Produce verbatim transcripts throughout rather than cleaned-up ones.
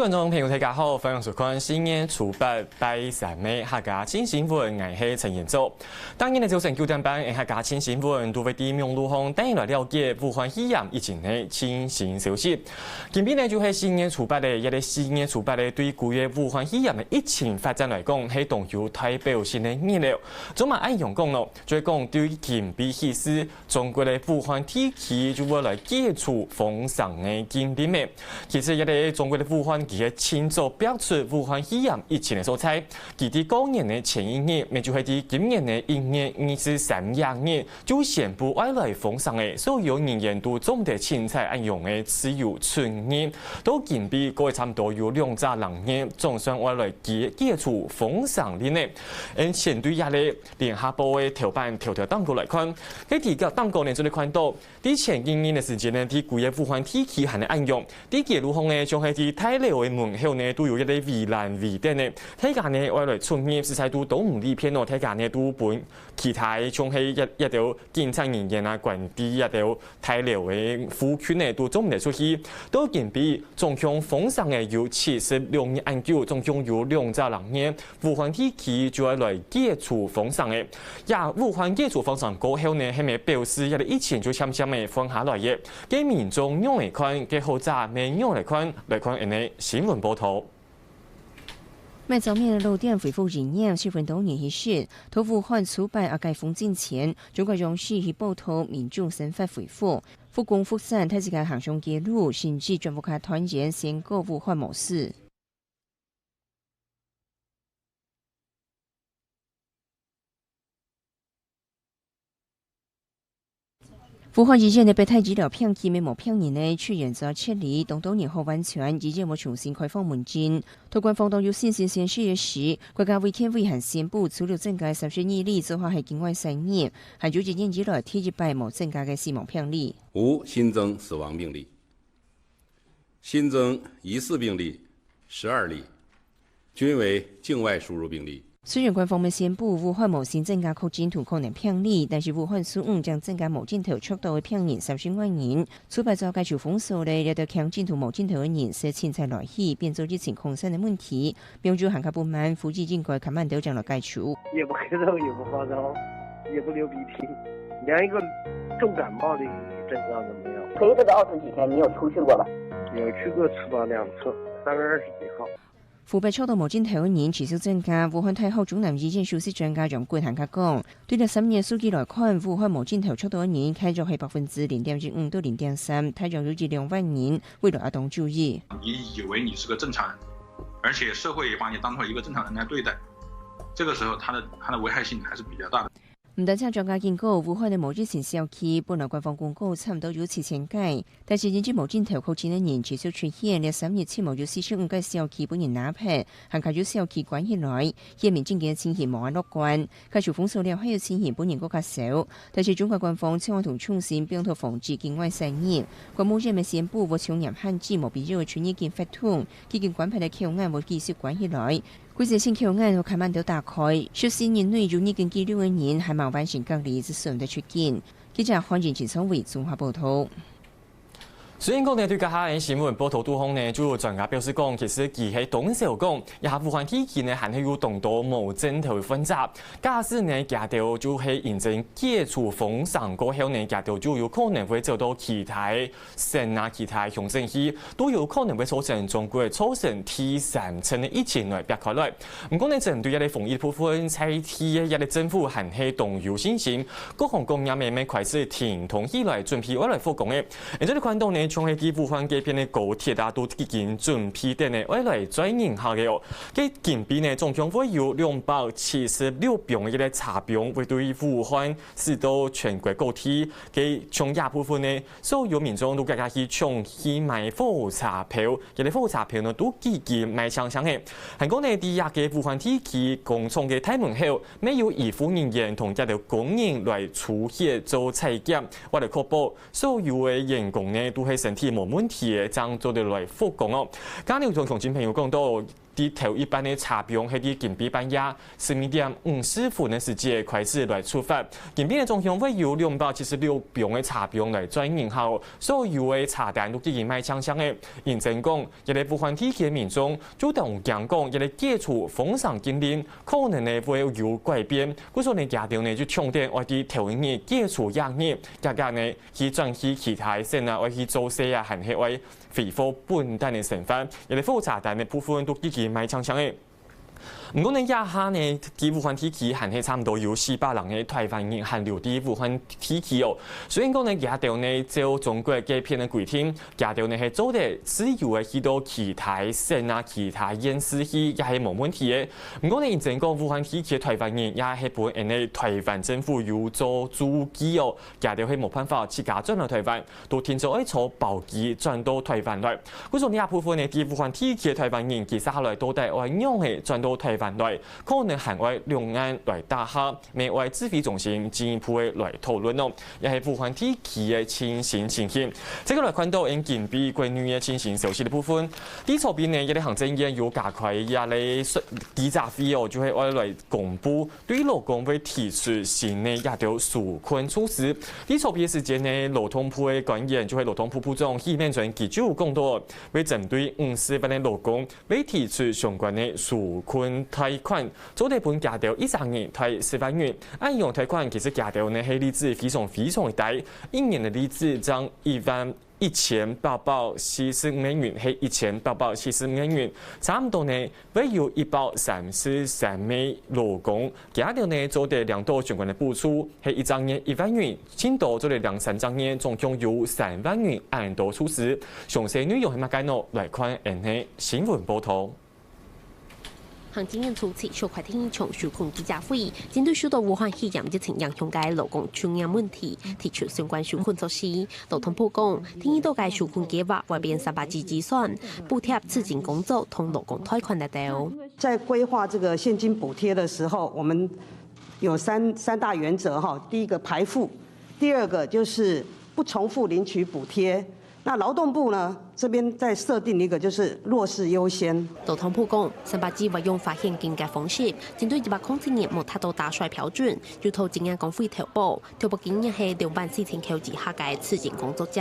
觀眾朋友，大家好，歡迎收看四月初八拜三个客家新新聞，𠊎係陳延祖。當日个朝晨九點半，客家新新聞都會在網路上帶來了解武漢肺炎疫情个最新消息。今晡日呢，就係四月初八个，也係四月初八个，對歸个武漢肺炎个疫情發展來講，係當有代表性个日了。做麼个恁樣講呢？就係講對今晡日起勢， 中國个武漢地區就會來解除封城个禁令了。其實，這个中國个武漢，佢係盡早爆出武漢肺炎疫情个所在。佢在過年个前一日，也就係在今年个一月二十三日，就宣布愛來封城了，所有人員都做毋得凊彩恁樣个自由出入。到今晡過差毋多有兩隻零月，總算愛來解，解除封城令了。嗯，先對這个 聯合報个頭版頭條當中來看，該題个當中呢，就係看到，在前幾日个時間呢，在歸个武漢地區還係恁樣，在街路項呢，像係在大樓个門口呢，都有一个圍欄圍等呢，大家呢愛來出入，實在都當毋利便哦，大家呢都分其他像係一，一兜警察人員啊，管理一兜 大樓个附近呢，都做毋得出去。到今晡，總共封城个有七十六日恁久，總共有兩隻零月，武漢地區就愛來解除封城了。這武漢解除封城過後呢，係無表示這个疫情就漸漸个緩下來了？該民眾仰仔看，該學者乜仰仔看，來看𫣆个新聞報導。 麥糟麵个老店恢復營業，十分多年以後，在武漢初八愛解封之前，中國央視去報導民眾生活恢復，復工復產，大自家行上街路，甚至轉屋下團圓，先過武漢無事。 武漢醫院个八大醫療病區乜無病人了，出院做隔離，當多人好完全，醫院會重新開放門診。在官方當有信心宣示个時，國家衛健委還宣布，初六增加三十二例，做下係境外散熱，還有一年以來第一擺無增加个死亡病例。無新增死亡病例。 新增疑似病例十二例，均為境外輸入病例。雖然官方乜宣布武漢無新增加確診同可能病例，但是武漢首爾正增加無症頭綴到个病人三十萬人。初八早解除封鎖了，這兜強症同無症頭个人數凊彩來去，變做疫情擴散个問題。 民眾還較不滿，呼籲應該較慢兜正來解除。也不咳嗽，也不發燒，也不流鼻涕，連一個重感冒的症狀都沒有。陪這個奧斯幾天，你有出去過吧？有去過廚房兩次，三月二十幾號。湖北綴到無症頭个人持續增加，武漢大學鍾南醫院首席專家楊珺還較講， 對這三日數據來看，武漢無症頭綴到个人，大約係百分之零點一五到零點三，大約有一兩萬人，未來愛當注意。你以為你是個正常人，而且社會也把你當做一個正常人來對待，這個時候它的，它的危害性還是比較大的。毋單淨專家警告，武漢个無疫情社區，本來官方公告差毋多有七千間， 但是因為無症頭確診个人持續出現，這三日起碼有四十五間小區分人拿忒，還較有小區關起來，顯明整個情形無恁樂觀。解除封鎖了後，情形本應更加少，但是中國官方將愛同重心放到防治境外散熱。國務院乜宣布，會從嚴限制無必要个出入境活動，既經關忒个口岸會繼續關起來，季節性口岸會較慢兜打開，十四日內有入境紀錄个人還吂完成隔離，就算得出境。記者韓瑩、陳聰偉綜合報導。 雖然講呢，對這下个新聞報導肚項呢，就有專家表示講，其實佢係當少講，這下武漢地區呢，還係有當多無症頭个患者。假使呢，佢兜就係因為解除封城過後呢，佢兜就有可能會走到其他个省啊、其他个鄉鎮去，都有可能會造成中國造成第三層个疫情來爆開來。 毋過呢，針對這个防疫部分，在地个這个政府還係當有信心，各行各業乜乜開始停動起來，準備愛來復工个。𫣆這裡看到呢，像係在武漢該片个高鐵啊，都已經準備等呢，愛來載人客个哦。該今晡呢，總共會有兩百七十六班个這个車班會對武漢駛到全國各地，該像這部分呢， 所有民眾都遽遽去搶去買火車票，這个火車票呢，都已經賣淨淨个。還過呢，在這个武漢地區工廠个大門口，乜有醫護人員同這兜工人來抽血做採檢，為了確保所有个員工呢，都係身體無問題个，正做得來復工哦。剛剛有同鄉親朋友講到，第頭一班个車兵係第今晡半夜十二點五十分个時節開始來出發。今晡个總共會有兩百七十六兵个車兵來載人客，所有个車單都已經賣淨淨个。認真講，這个武漢地區个民眾就當驚講，這个解除封城禁令可能呢會有改變，故所呢，佢兜呢就搶等愛在頭一日解除這日，遽遽呢去轉去其他个省啊，愛去做事啊，還係愛 恢復本旦个生活，這个火車站个部分都已經賣淨淨个。毋過呢，這下呢，在武漢地區還係差毋多有四百人个臺灣人還留在武漢地區哦。雖然講呢，佢兜呢，照中國个片个規定，佢兜呢係做得自由个去到其他省啊、其他縣市去，也係無問題个。毋過呢，認真講，武漢地區个臺灣人也係分𠊎兜臺灣政府有做註記哦，佢兜係無辦法自家轉來臺灣。 都定著愛坐包機轉到臺灣來。故所這部分呢，在武漢地區个臺灣人，接下來到底愛仰仔轉到臺灣來，可能還愛兩岸來打下，乜愛指揮中心進一步个來討論哦，也係武漢地區个最新情形。再過來看到𠊎等今晡國內个最新消息个部分，在昨晡呢，這个行政院有召開這个記者會哦，就係愛來公布 對勞工會提出新个這兜紓困措施。在昨晡个時間呢，勞動部个官員就係勞動部部長許孟純佢就有講到，會針對五十萬个勞工，會提出相關个紓困貸款，做得分佢兜一儕人貸十萬元。恁樣貸款其實佢兜呢係利息非常非常个低，一年个利息正一萬一千八百四十五元，係一千八百四十五元，差毋多呢 會有一百三十三名勞工，佢兜呢做得領到相關个補助，係一隻月一萬元，盡多做得領三隻月，總共有三萬元恁多出資。詳細內容係麼个呢？來看𠊎等个新聞報導。行政院主席蕭凱特場紓困記者會，針對受到武漢肺炎疫情影響个勞工就業問題，提出相關紓困措施。勞動部講，第二度个紓困計畫會編三百億預算，補貼刺激工作同勞工貸款等等。 在規劃這個現金補貼的時候，我們有三，三大原則哈。第一個排富，第二個就是不重複領取補貼。那勞動部呢，這邊再設定一個就是弱勢優先。勞動部講，三百億會用發現金个方式，針對一百空七人無達到打稅標準，由投資額公費投保， 投保金額係兩萬四千箍以下个自營工作者，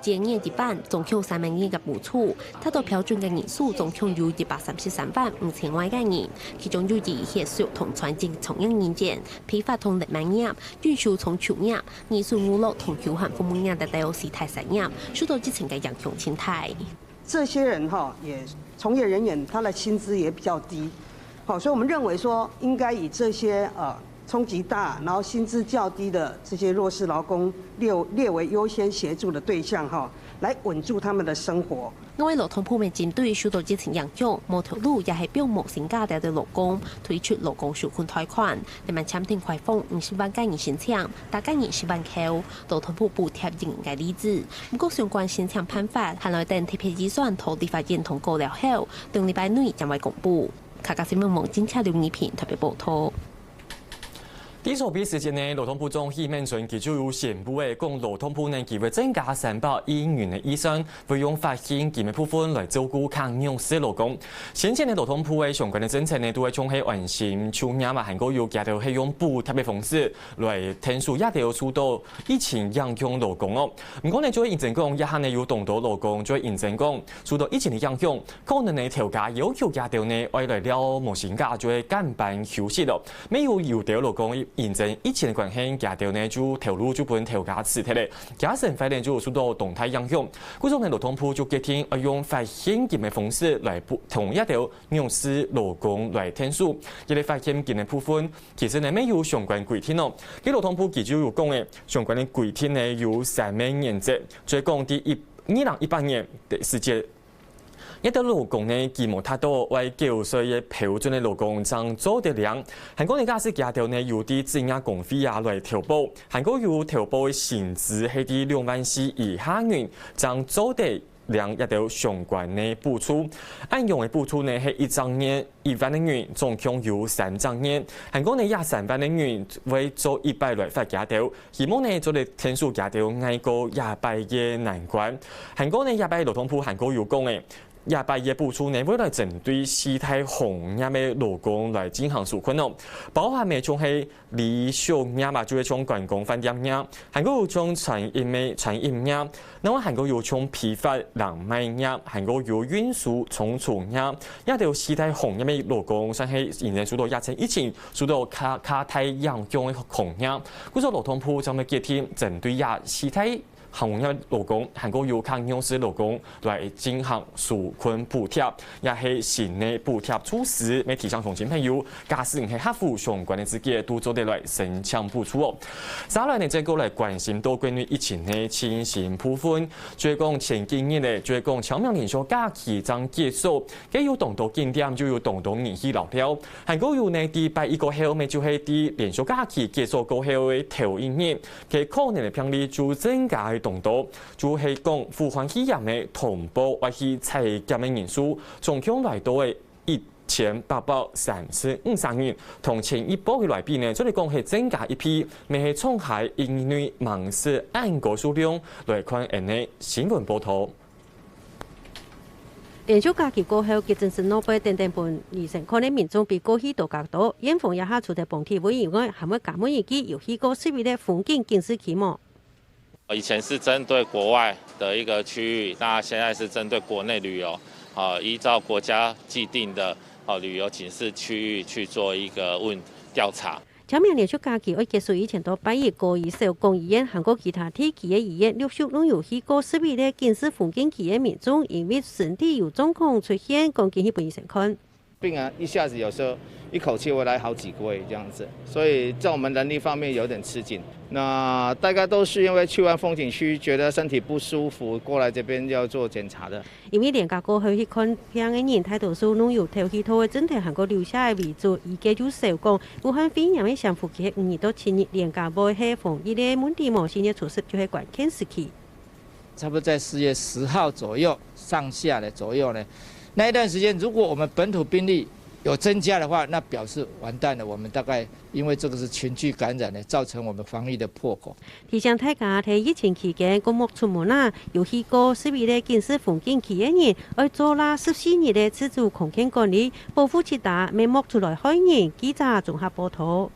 一人一半，總共三萬元个補助，達到標準个人數總共有一百三十三萬五千外个人，其中有醫、學術同專職從業人員，批發同零售業、運輸從就業、藝術娛樂同休閒服務業等等四大產業，受到疫情个影響盡大。 這些人哈，也從業人員他的薪資也比較低，好，所以我們認為說應該以這些呃衝擊大，然後薪資較低的這些弱勢勞工列，列為優先協助的對象哈，來穩住他們的生活。外，勞動部乜針對受到疫情影響，無頭路也係放無薪假个勞工，推出勞工紓困貸款，佢等簽訂開放五十萬个人申請，逐个人十萬箍，勞動部補貼一人个利息。 毋過相關申請辦法還愛等特別預算到立法院通過了後，等禮拜內正會公布。客家新聞網記者劉怡萍特別報導。在昨晡時間呢，勞動部長許孟純佢就有宣布个，講勞動部呢佢會增加三百億元个預算，會用發現金个部分來照顧較弱勢个勞工。先前呢，勞動部个相關个政策呢，都會像係安心就業嘛，還過有佢兜係用補貼个方式來𢯭手這兜受到 疫情影響勞工哦。毋過呢，就會認真講，這下呢有當多勞工就會認真講，受到疫情个影響，可能呢頭家要求佢兜呢愛來尞無薪假，就會減班休息咯。乜有有兜勞工認真疫情个關係，佢兜呢就頭路就分頭家辭忒了，佢生活呢就受到當大影響。故所呢，勞動部就決定愛用發現金个方式來補，同這兜弱勢勞工來𢯭手。這个發現金个部分， 其實呢，乜有相關規定哦。該勞動部佢就有講个，相關个規定呢有三个原則，就係講第一，二零一八年个時節，這兜勞工呢，佢無達到愛繳稅个標準个勞工正做得領。還過呢，假使佢兜呢有在職業公會啊來投保，還過有投保个薪資係在兩萬四以下人，正做得 領這兜相關个補助。恁樣个補助呢，係一隻月一萬个銀，總共有三隻月。還過呢，這三萬个銀會做一擺來發佢兜，希望呢做得𢯭手佢兜挨過這擺个難關。還過呢，這擺勞動部還過有講个，這擺个補助呢，會來針對四大行業个勞工來進行紓困哦，包含个像係旅宿業啊，就係像觀光飯店業，還有像餐飲个餐飲業，另外還有像批發、冷賣業，還有運輸、倉儲業，這兜四大行業个勞工，算係因為受到疫情，疫情受到較較大影響个行業，故所勞動部將會決定針對這四大 行業勞工，還過有較弱勢勞工來進行紓困補貼，也係新个補貼措施，愛提醒鄉親朋友，假使你係合乎相關个資格，都做得來申請補助哦。接下來呢，再過來關心到關於疫情个情形部分，就係講前幾日呢，就係講清明連續假期正結束，該有當多景點就有當多人去遶尞，還過有呢，在拜一過後，乜就係在連續假期結束過後个頭一日， 該可能个病例就增加个當多，就係講武漢肺炎个通報愛去採檢个人數，總共來到个一千八百三十五儕人，同前一波个來比呢，做得講係增加一倍，乜係創下因為盲食恁高數量來看恁呢新聞報導。 連續假期過後，急診室外背等等分醫生看个民眾比過去多較多，院方這下除忒幫體位以外，還會加問一句有去過十一个風景警示區無？以前是針對國外的一個區域，那現在是針對國內旅遊，啊，依照國家既定的啊旅遊警示區域去做一個問調查。 清明連續假期愛結束以前到拜一，高醫、小港醫院還過其他地區个醫院陸續攏有去過十一个警示風景區个民眾，因為身體有狀況出現，趕緊去分醫生看。病人一下子有時候一口氣會来好几个这样子，所以在我们人力方面有点吃紧。那大概都是因为去完风景区觉得身体不舒服，过来这边要做检查的。 因為連假過後去看病个人，大多數攏有透氣道个症頭還過流瀉个為主，醫界就小講，武漢肺炎个潛伏期係五日到七日，連假會係防疫个問題無，四月初十就係關鍵時期。差不多在四月十号左右上下的左右呢，那一段时间，如果我们本土病例有增加的话，那表示完蛋了。我们大概因为这个是群聚感染呢，造成我们防疫的破口。 提醒大家，在疫情期間，過莫出門啊！有去過十一个警示風景區个人，愛做啦十四日个自主空間管理，保護自家，免莫出來害人。記者綜合報導。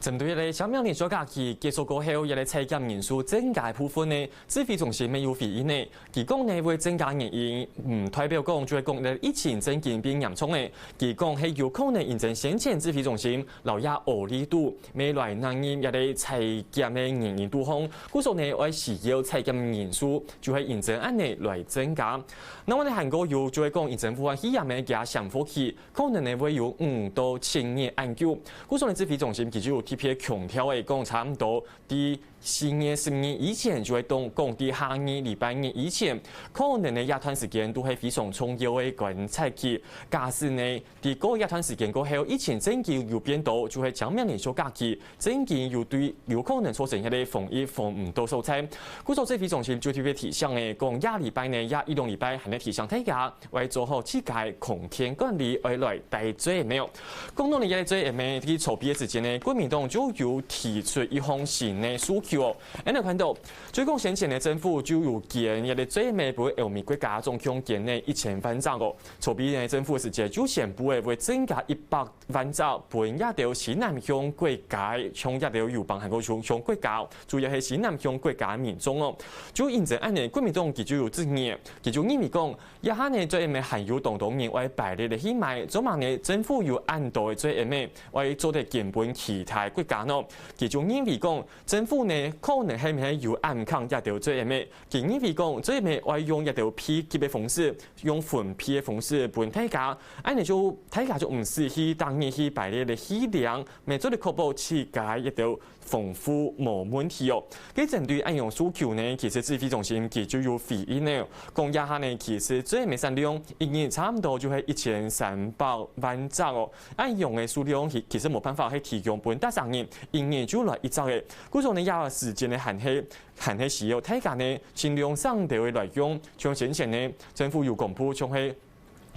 針對這个清明連續假期結束過後，這个採檢人數增加个部分呢，指揮中心乜有回應呢。 佢講呢會增加原因，毋代表講就係講這疫情正經變嚴重咧。佢講係有可能因為先前指揮中心摎這奧利都乜來納入這个採檢个原因肚項，故所呢愛需要採檢人數，就係因為恁呢來增加。另外呢還過有就係講因為武漢肺炎个佢个潛伏期，可能呢會有五到七日恁久。故所呢指揮中心佢就有特別強調个講，差毋多 在四月十日以前，就係講在下二禮拜日以前，可能呢這段時間都係非常重要个觀察期。假使呢，在過這段時間過後，疫情正經有變多，就係清明連續假期，正經有對有可能造成這个防疫防毋到所在。故所指揮中心就特別提醒个，講這禮拜呢，這一兩禮拜還係提醒大家， 愛做好自家空間管理，愛來戴嘴仔哦。講到呢，這个嘴仔，在籌備个時間呢，國民黨就有提出一項新个訴求哦。恁呢看到，最近先前呢，政府就有捐這个嘴仔分歐美國家總共捐呢一千萬隻哦。籌備呢，政府个時節就宣布个會增加一百萬隻分這兜新南向國家，像這兜友邦還過像像國家，主要係新南向國家民眾哦。就因為恁呢，國民黨佢就有質疑，佢就認為講， 這下呢嘴仔還有當多人愛排列个去買，做麼个政府有恁多个嘴仔，愛做得捐分其他國家呢？佢就認為講，政府呢可能係毋係有暗崁這兜嘴仔，佢認為講嘴仔愛用這兜配給个方式，用分配个方式分大家，恁呢就大家就毋使去逐日去排列个去領，乜做得確保自家這兜 豐富無問題哦。該針對恁樣訴求呢，其實指揮中心佢就有回應呢，講這下呢，其實嘴仔產量一日差毋多就係一千三百萬隻哦。恁樣个數量其其實無辦法係提供分逐儕人，一日就來一隻个。故所呢，這時間呢還係還係需要大家呢盡量省兜仔來用，像先前呢，政府有公布像係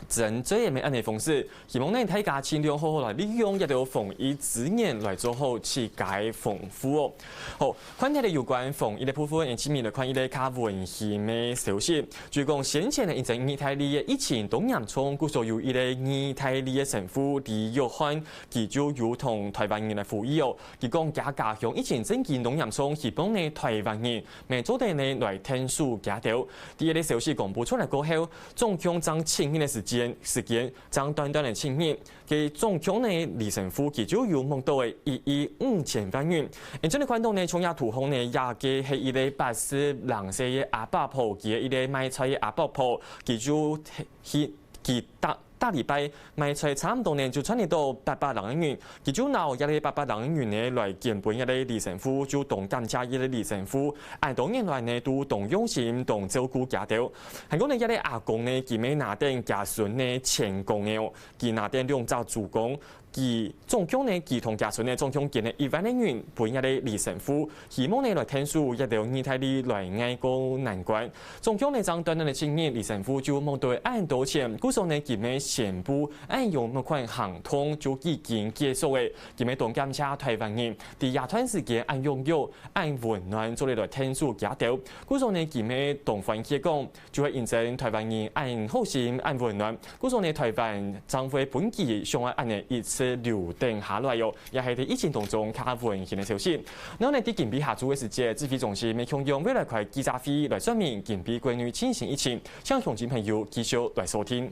賑災个恁呢方式，希望呢大家盡量好好來利用這兜防疫資源來做好自家个防護哦。好，看起來有關防疫个部分，下面來看一個較溫馨个消息。就係講先前呢，因為義大利个疫情當嚴重，故所有一個義大利个神父李約翰，佢就有同台灣人來呼籲哦。佢講佢家鄉疫情正經當嚴重，希望呢台灣人乜做得呢來𢯭手佢兜。第一個消息公布出來過後，總共正七日个時間，時間 正短短个七日，該總共呢，李神父佢就有募到个一億五千萬銀。𠊎等看到呢，像這圖項呢，這個係一個八十零歲个阿伯婆，佢个一個賣菜个阿伯婆，佢就去，佢逐，逐禮拜賣菜差毋多呢，就賺得到八百零銀。佢就拿這個八百零銀呢，來捐分這個李神父，就當感謝這個李神父，恁多年來呢，都當用心，當照顧佢兜。還講呢，這個阿公呢，佢乜拿等佢孫呢，千公个哦。 佢拿等兩隻豬公，佢總共呢，佢同佢孫呢，總共捐了一萬个銀分這個李神父，希望呢來𢯭手這兜義大利來挨過難關。總共呢，正短短个七日，李神父就募到恁多錢，故所呢，佢乜宣布恁樣麼款行動就已經結束了。佢乜當感謝台灣人，在這段時間恁踴躍、恁溫暖，做得來𢯭手佢兜。故所呢，佢乜當歡喜講， 就係因為台灣人恁好心、恁溫暖，故所呢，台灣正會分佢想愛恁呢一直留等下來哦，也係在疫情當中較溫馨个消息。然後呢，在今晡下晝个時節，指揮中心乜共樣會來開記者會來說明今晡國內情形疫情，請鄉親朋友繼續來收聽。